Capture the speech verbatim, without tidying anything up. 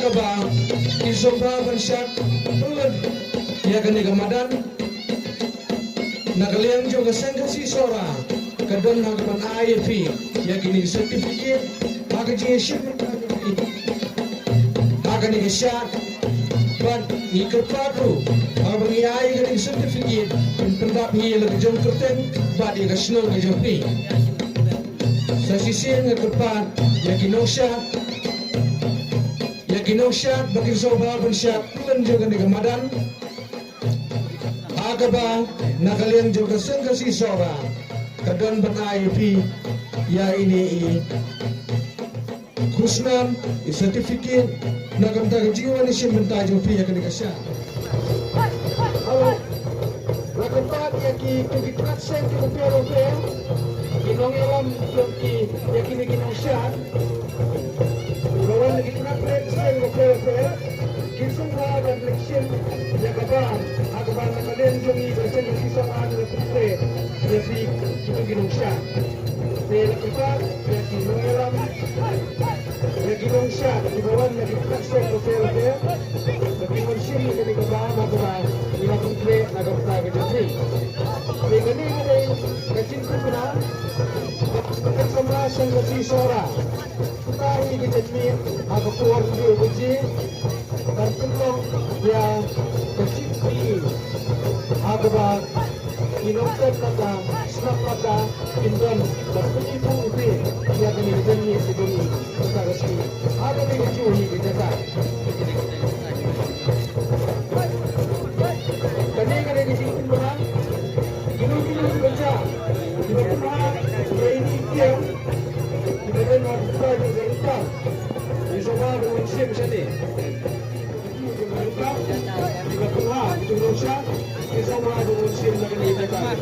Ba ki sngewbha ban shad pyllun ïa kane ka madan, na ka liang jong ka Seng Khasi Sohra ka don ha kaban ai ïa phi ïa kine ki certificate ha ka jingïashim bynta jong phi ha kane ka shad. Bad ngi kyrpad ruh haba ngi ai ïa kane ka certificate, phin pyndap hi ïa la ka jong kyrteng bad ïa ka shnong ka jong phi. Sa shisien nga kyrpad ïa ki nongshad, ïa ki nongshad ba kin sngewbha ban shad pyllun jong kane ka madan, ha kaba na ka liang jong ka Seng Khasi Sohra ka don ban ai ïa phi ïa ine i khusnam, i certificate na ka bynta ka jingwan shim bynta jong phi ïa kane ka shad. Hello. Nga kyrpad ïa ki, ki tnat seng kiba pher bapher, ki nongïalam jong ki, ïa kine ki nongshad, kiba wan na ki tnat seng bapher bapher, kin sngewbha ban leit shim ïa ka bam ha kaba na ka liang jong ngi ka Seng Khasi Sohra ngi la pyntrei ïa phi kito ki nongshad. Te nga kyrpad ïa ki nongïalam, ïa ki nongshad kiba wan na ki tnat seng bapher bapher, ba kin wan shim ïa kane ka bam ha kaba ngi la pyntrei na ka bynta ka jong phi. Te kane ka dei ka jingkyrpad na ka samla Seng Khasi Sohra. Mynta hi ka janmiet ha ka por hynriew baje kan pynlong ïa ka jingpyni ha kaba ki nongtem lada, shnong lada kin don ban pyni buh ïa kane ka janmiet ka jong ngi mynta ka sngi ha kane ka juh hi ka jaka. Kane ka dei ka jingkynmaw. Kino kino kiba jah, kiba pynhap ïa ine i tiang, kiba don ha ka bynta jong ka rta, ngi sngewbha ban wan shim shane. Kiba pynhap, kiba pynshah, ngi sngewbha ban wan shim na kane ka jaka.